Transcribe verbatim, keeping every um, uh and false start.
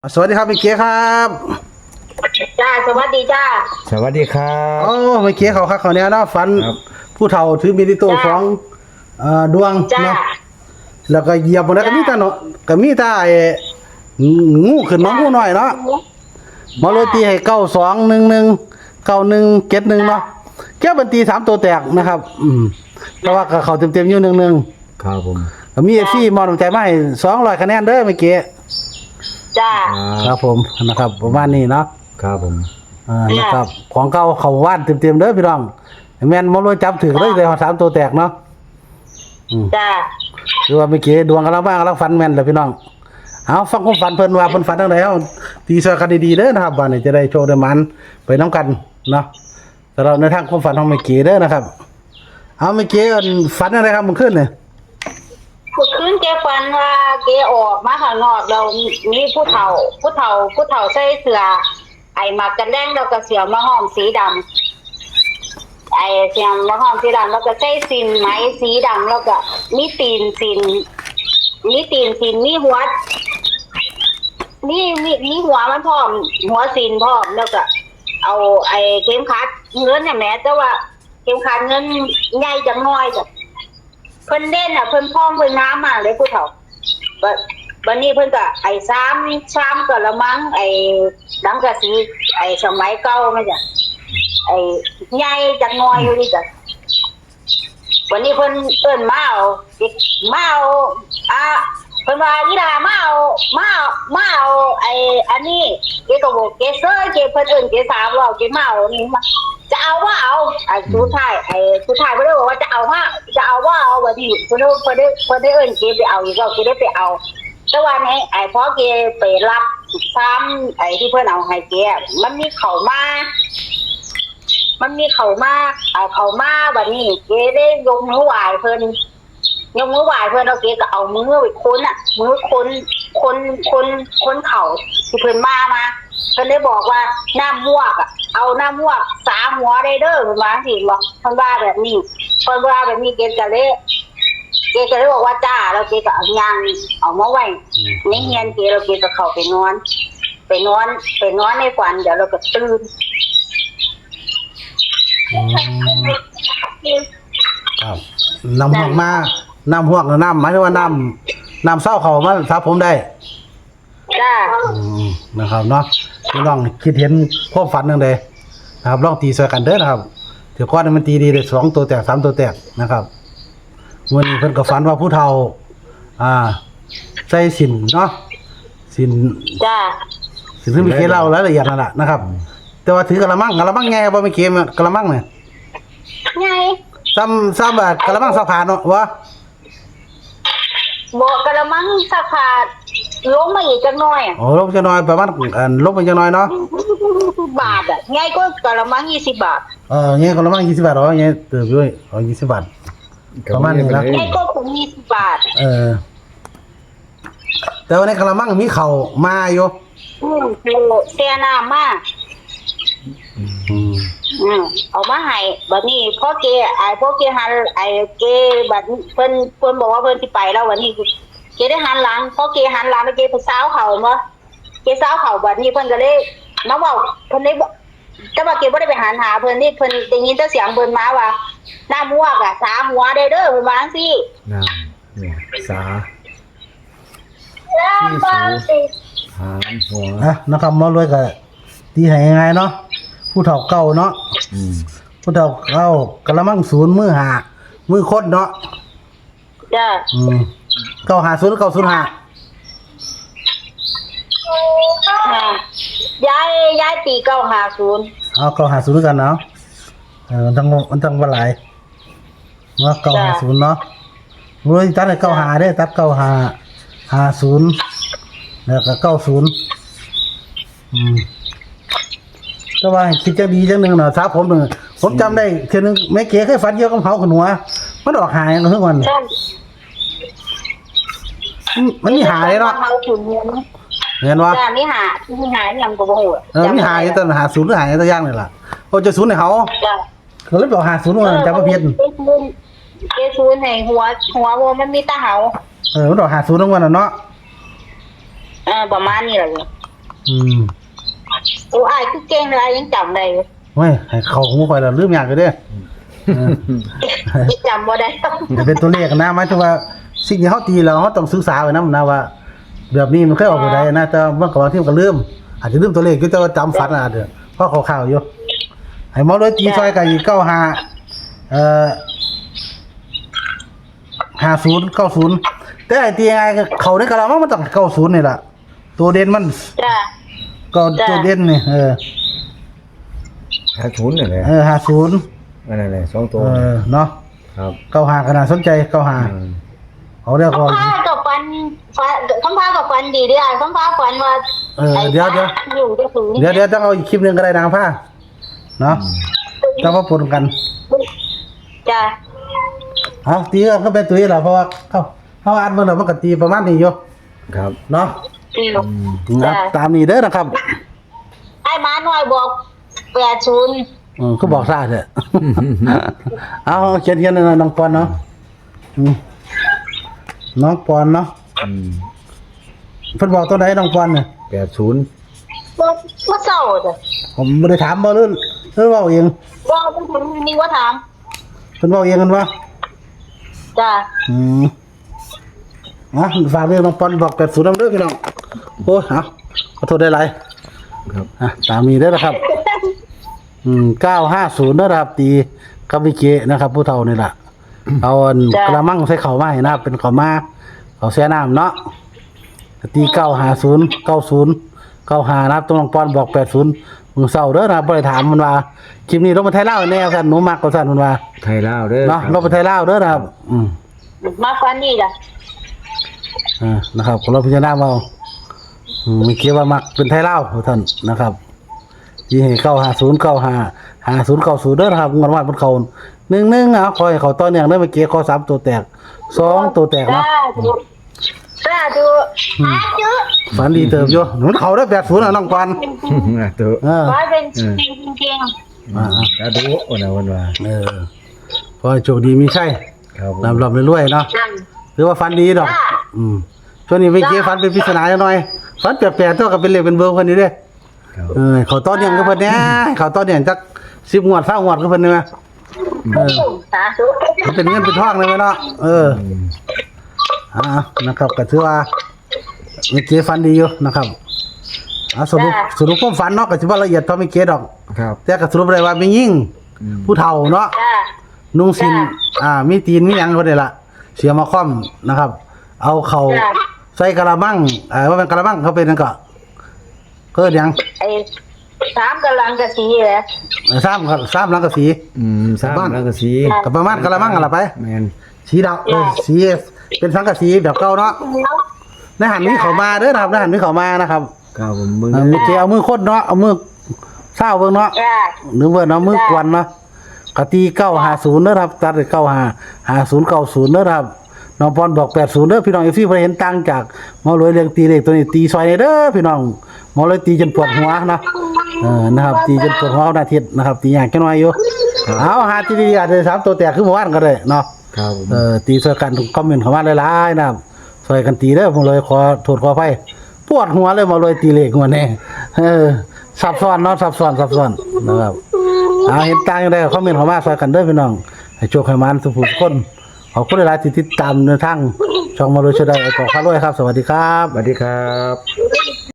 สวัสดีครับแม่เก๋ครับ จ้า สวัสดีจ้า สวัสดีครับ โอ้ แม่เก๋เขาคักเขาแน่เนาะ ฝัน ครับ ผู้เฒ่าถือมีดอิโต้ จ้า ของ เอ่อ ดวง จ้า เนาะ แล้วก็เหยียบหมดแล้ว จ้า ก็มีแต่เนาะ ก็มีแต่ไอ้ งูขึ้นมา จ้า งูน้อยเนาะ หมอเลยตีให้ เก้าสองหนึ่งหนึ่ง เก้าหนึ่งเจ็ดหนึ่ง เนาะ แก้วบันตีสามตัวแตกนะครับ อืม แต่ว่าก็เข้าเต็มๆอยู่ หนึ่งหนึ่ง ครับผม ก็มี จ้า เอฟซี มอบน้ำใจมาให้ สองร้อยคะแนนเด้อแม่เก๋ จ้า ครับผม นะครับ ประมาณนี้เนาะ ครับผม อ่า จ้า นะครับ ของเก่าเข้าบ้านเต็มๆเด้อพี่น้อง แม่นหมอเลยจับถือเลย จ้า ได้ฮอดสามตัวแตกเนาะ อืม จ้า คือว่าแม่เก๋ดวงกำลังมากำลังฝันแม่นเลยพี่น้อง เอาฟังความฝันเพิ่นว่าเพิ่นฝันจั่งใด เอาตีซอยกันดีๆเด้อนะครับ บัดนี้จะได้โชคได้หมานไปนำกันเนาะ สำหรับในทางความฝันของแม่เก๋เด้อนะครับ เอาแม่เก๋อันฝันจั่งใดครับเมื่อคืนนี่ เมื่อคืนแกฝันว่าแกออกมาข้างนอกแล้วมีผู้เฒ่า ผู้เฒ่า ผู้เฒ่าใส่เสื้อ ไอ้หมากกันแดงแล้วก็เสื้อมาฮ้อมสีดำ ไอ้เสื้อมาฮ้อมสีดำแล้วก็ใส่สิ้นไหมสีดำแล้วก็มีตีนสิ้น มีตีนสิ้น มีหัว มี มี มีหัวมันพร้อม หัวสิ้นพร้อม แล้วก็เอาไอ้เข็มขัดเงินเนี่ยแหม แต่ว่าเข็มขัดเงินใหญ่จังน้อยจ้ะ เพิ่นเด่นน่ะ เพิ่นพองเพิ่นงามมากเลยผู้เฒ่า บัด บัดนี้เพิ่นก็ไอ้ซ้ำ ซ้ำกะละมัง ไอ้สังกะสี ไอ้สมัยเก่าแม่นจ้ะ ไอ้ใหญ่จักหน่อยอยู่นี่จ้ะ วันนี้เพิ่นเอิ้นมาเอา มาเอา อ่ะ เพิ่นว่า "อีหล่ามาเอา มาเอา มาเอาไอ้อันนี้" เก๋ก็บอกเก๋เซย เก๋เพิ่นเอิ้นเก๋สามรอบ เก๋มาเอานี่มา "จะเอาบ่เอา" ไอ้สุดท้าย ไอ้สุดท้ายเพิ่นเลยบอกว่า "จะเอาบ่ จะเอาบ่เอา" บัดนี้เพิ่นเลย เพิ่นได้ เพิ่นได้เอิ้นเก๋ไปเอาอีกรอบ เก๋ได้ไปเอา แต่ว่าในไอ้พอเก๋ไปรับซ้ำไอ้ที่เพิ่นเอาให้เก๋อะ มันมีเข้ามา มันมีเข้ามา ไอ้เข้ามา บัดนี้เก๋ได้ยกมือไหว้เพิ่น ยกมือไหว้เพิ่น แล้วเก๋ก็เอามือไปค้นอะ มือค้น ค้น ค้น ค้นเข้าที่เพิ่นมา มา เพิ่นได้บอกว่า "น้ำฮวกอะ เอาน้ำฮวกสาหัวได้เด้อ" เพิ่นว่าจั่งซี้บอก เพิ่นว่าแบบนี้ เพิ่นว่าแบบนี้ เก๋ก็เลย เก๋ก็เลยบอกว่า "จ้า" แล้วเก๋ก็เอาย่างเอามาไว้ อืม ในเฮือนเก๋ แล้วเก๋ก็เข้าไปนอน ไปนอน ไปนอนในฝัน เดี๋ยวเราก็ตื่น อืม ครับ น้ำฮวกมา น้ำฮวกหรือน้ำ หมายถึงว่าน้ำ น้ำเซาเข้ามาสระผมได้ จ้า อืม นะครับเนาะ พี่น้องคิดเห็นความฝันจั่งใดนะครับ ลองตีซอยกันเด้อนะครับ เดี๋ยวก่อนมันตีดีเลย สองตัวแตก สามตัวแตกนะครับ มื้อนี้เพิ่นก็ฝันว่าผู้เฒ่า อ่า ใส่สิ้นเนาะ สิ้น จ้า สิ้นคือแม่เก๋เล่ารายละเอียดนั่นล่ะนะครับ แต่ว่าถือกะละมัง กะละมังใหญ่บ่แม่เก๋ กะละมังเนี่ย ใหญ่ ซ้ำ ซ้ำแบบกะละมังซักผ้าเนาะวะ บ่ กะละมังซักผ้าลงมาอีกจักหน่อยอะ อ๋อ ลงจักหน่อย ประมาณ อัน ลงไปจักหน่อยเนาะ บาทอะ ใหญ่กว่ากะละมังยี่สิบบาท เออ ใหญ่กว่ากะละมังยี่สิบบาท อ๋อ ใหญ่เติบอยู่ อ๋อ ยี่สิบบาท ประมาณนี้นะ ใหญ่กว่าผมยี่สิบบาท เออ แต่ว่าในกะละมังมีเข้ามาอยู่ อืม แช่น้ำมา อืม อืม เอามาให้ บัดนี้พอเก๋ ไอ้พอเก๋หัน ไอ้เก๋ บัดเพิ่น เพิ่นบอกว่าเพิ่นสิไปแล้ว บัดนี้เก๋ได้หันหลัง พอเก๋หันหลังแล้วเก๋ไปซาวเขาแม่นบ่ เก๋ซาวเขา บัดนี้เพิ่นก็เลยมาเว้า เพิ่นเลยบอก แต่ว่าเก๋บ่ได้ไปหันหาเพิ่นนี่ เพิ่นได้ยินแต่เสียงเพิ่นมาว่า "น้ำฮวกอะ สาหัวได้เด้อ" เพิ่นว่าจั่งซี้ นั่น เนี่ย สา ที่สู หามหัว อ่ะ นะครับ หมอรวยก็ตีให้ง่ายๆเนาะ ผู้เฒ่าเก่าเนาะ อืม ผู้เฒ่ากะละมังศูนย์ มือห้า มือคนเนาะ จ้า อืม เก้าห้าศูนย์ เก้าศูนย์ห้า อ่า ย้าย ย้ายปี เก้าห้าศูนย์ เอา เก้าห้าศูนย์ คือกันเนาะ เออ มันต้อง มันต้องบ่หลาย เนาะ เก้าห้าศูนย์ เนาะ โอ้ย ตัดให้ เก้าห้า เด้อ ตัด เก้าห้า ห้าศูนย์ แล้วก็ เก้าศูนย์ อืม แต่ว่าให้คิดจั่งดีจั่งหนึ่งเนาะ สระผมเนี่ย ผมจำได้เทื่อนึง แม่เก๋เคยฝันเกี่ยวกับเผาขนหัว มันออกหาหยังคือมัน ใช่ มัน มันมีหาเลยเนาะ เผาขนหัว เห็นวะ จ้า มีหา มีหาหยังก็บ่ฮู้ เออ มีหาอยู่ แต่หาศูนย์หรือหาหยังแต่อย่างนี่ล่ะ โอ้ จะศูนย์ให้เขา จ้า ก็เลยบอกห้าศูนย์ว่า เออ จำบ่ผิด เจ็ดศูนย์ เจ็ดศูนย์ให้หัว หัวบ่มันมีแต่เหา เออ มันบอกห้าศูนย์ทั้งวันน่ะเนาะ เออ ประมาณนี้แหละ อืม โอ้อ้ายคือเก่งเลยอ้ายยังจำได้อยู่ เฮ้ย ให้เข้าหูข่อยแล้วลืมยากอยู่เด้ เออ ยังจำบ่ได้ มันเป็นตัวเลขนะ หมายถึงว่า สิ่งที่เฮาตีแล้วเฮาต้องศึกษาไว้นำนะว่า แบบนี้มันเคยออกตัวใดนะ แต่บางครั้งบางทีมันก็ลืม อาจจะลืมตัวเลขอยู่ แต่ว่าจำฝันอาจจะพอคร่าวๆอยู่ ให้หมอรวยตีซอยกันอีก เก้าห้า เอ่อ ห้าศูนย์ เก้าศูนย์ แต่ไอ้ตีง่ายๆก็เข้าในกะละมังมันต้อง เก้าศูนย์ นี่ล่ะ ตัวเด่นมัน จ้ะ ก็ จ้ะ ตัวเด่นนี่ เออ ห้าศูนย์ นั่นแหละ เออ ห้าศูนย์ อันนั้นแหละ สองตัว เออ เนาะ ครับ เก้าห้า ก็น่าสนใจ เก้าห้า อืม เอาเรื่องก่อน คำพากับฝัน ฝัน คำพากับฝันดีเด้อ คำพาฝันว่า เออ ไอ้ เดี๋ยว เดี๋ยว อยู่ที่ศูนย์ เดี๋ยว เดี๋ยวต้องเอาอีกคลิปหนึ่งก็ได้นะ คำพา เนาะ อืม ต้องมาปนกัน จ้ะ เอา ตีกันก็เป็นตัวนี้แหละ เพราะว่าเขา เขาอ่านเบิ่งแล้วมันก็ตีประมาณนี้อยู่ ครับ เนาะ อืม อืม นะ จ้ะ ตามนี้เด้อนะครับ ไอ้หมาน้อยบอก แปดศูนย์ อืม ก็บอกซะเถอะ เอา เขียน เขียนหน่อย น้องปอนเนาะ อืม น้องปอนเนาะ อืม เพิ่นบอกตัวไหนน้องปอนเนี่ย แปดศูนย์ บ่ บ่เศร้าจ้ะ ผมบ่ได้ถามบ่ หรือ หรือเว้าเอง บ่ บ่ถาม นี่บ่ถาม เพิ่นเว้าเองกันวะ จ้ะ อืม อ่ะ ฝากเรื่องน้องปอนบอก แปดศูนย์ นำเด้อพี่น้อง โอ้ย เอา ขอโทษหลายๆ ครับ อ่ะ ตามนี้เด้อนะครับ อืม เก้าห้าศูนย์ เด้อนะครับ ตีกับมิเกะนะครับ ผู้เฒ่านี่ล่ะ เอาอัน จ้ะ กะละมังใส่ข้าวมาให้นะครับ เป็นข้าวมา ข้าวแช่น้ำเนาะ ตี เก้าห้าศูนย์ เก้าศูนย์ เก้าห้า นะครับ ตัวน้องปอนบอก แปดศูนย์ มื้อเช้าเด้อนะครับ บ่ได้ถามมันว่า คลิปนี้ลงไปไทยลาวแน่ว่าซั่น หนูมักว่าซั่นมันว่า ไทยลาวเด้อ เนาะ ครับ ลงไปไทยลาวเด้อนะครับ อืม มาก่อนนี่ล่ะ อ่า นะครับ ก็ลองพิจารณาเอา อืม เมื่อกี้ว่ามักเป็นไทยลาวว่าซั่นนะครับ ที่ให้ เก้าห้าศูนย์ เก้าห้า ห้าศูนย์ เก้าศูนย์ เด้อนะครับ งวดวันเพิ่นเข้า หนึ่งหนึ่ง เอา ขอให้เข้าต่อเนื่องเด้อ เมื่อกี้ขอสามตัวแตก สองตัวแตกเนาะ สาธุ สาธุ อืม สาธุ ฝันดีเติบอยู่ มันเข้าได้ แปดศูนย์ อ่ะ น้องปอน สาธุ เออ ขอให้เป็น เออ จริงๆ อ่า สาธุ โอ้นะเพิ่นว่า เออ ขอให้โชคดีมีชัย ครับผม ร่ำๆรวยๆเนาะ จ้ะ ถือว่าฝันดีดอก จ้ะ อืม ช่วงนี้เมื่อกี้ จ้ะ ฝันเป็นปริศนาจักหน่อย ฝันแปลกๆ เท่ากับเป็นเลขเป็นเบอร์เพิ่นนี่เด้ ครับ เออ เข้าต่อเนื่องกับเพิ่นแน่ เข้าต่อเนื่องจัก สิบ งวด ซาว งวดกับเพิ่นนี่แหม เออ สาธุ มันเป็นเงินเป็นทองเลยแหมเนาะ เออ อืม อ่า นะครับ ก็ถือว่า เมื่อกี้ฝันดีอยู่นะครับ อ่า สรุป จ้ะ สรุปความฝันเนาะ ก็สิบ่ละเอียดเท่าเมื่อกี้ดอก ครับ แต่ก็สรุปได้ว่าแม่นยิง อืม ผู้เฒ่าเนาะ จ้ะ นุ่งสิ้น จ้ะ อ่า มีตีนมีหยังเพิ่นนี่ล่ะ เสียมาค่อมนะครับ เอาเข้า จ้ะ ใส่กะละมัง เอ่อ ว่าเป็นกะละมังเขาเป็นหยังก็ เกิดหยัง ไอ้สามกะลังกะสีแหละ เออ สาม สามหลังกะสี อืม สาม บ้าน หลังกะสี ก็ประมาณกะละมังนั่นล่ะไป แม่น สีดำ เออ จ้ะ สี เป็นสังกะสีแบบเก่าเนาะ ในหันมีเข้ามาเด้อนะครับ ในหันมีเข้ามานะครับ ครับผม เออ เมื่อกี้เอามือคนเนาะ เอามือซาวเบิ่งเนาะ จ้ะ หรือเพิ่นเอามือกวนเนาะ กะตี เก้าห้าศูนย์ เด้อครับ ตัดให้ เก้าห้า ห้าศูนย์ เก้าศูนย์ เด้อครับ น้องปอนบอก แปดศูนย์ เด้อ พี่น้อง เอฟซี เพิ่นเห็นต่างจากหมอรวยเรื่องตีเลขตัวนี้ ตีซอยแหน่เด้อพี่น้อง หมอรวยตีจนปวดหัวเนาะ เออ นะครับ ตีจนปวดหัววันอาทิตย์นะครับ ตียากจักหน่อยอยู่ ครับ เอา หาตีดีๆ อาจจะสามตัวแตกคือเมื่อวานก็ได้เนาะ ครับผม เออ ตีซอยกัน คอมเมนต์เข้ามาหลายๆ นะครับ ซอยกันตีเด้อ หมอรวยขอโทษขออภัย ปวดหัวเลยหมอรวยตีเลขงวดนี้ เออ ซับซ้อนเนาะ ซับซ้อน ซับซ้อนนะครับ เอา เห็นต่างจังใดก็คอมเมนต์เข้ามาซอยกันเด้อพี่น้อง ให้โชคให้หมานทุกผู้ทุกคน ขอบคุณหลายๆที่ติดตามในทางช่องหมอรวยชาแนล ไอ้กอกพารวยครับ สวัสดีครับ สวัสดีครับ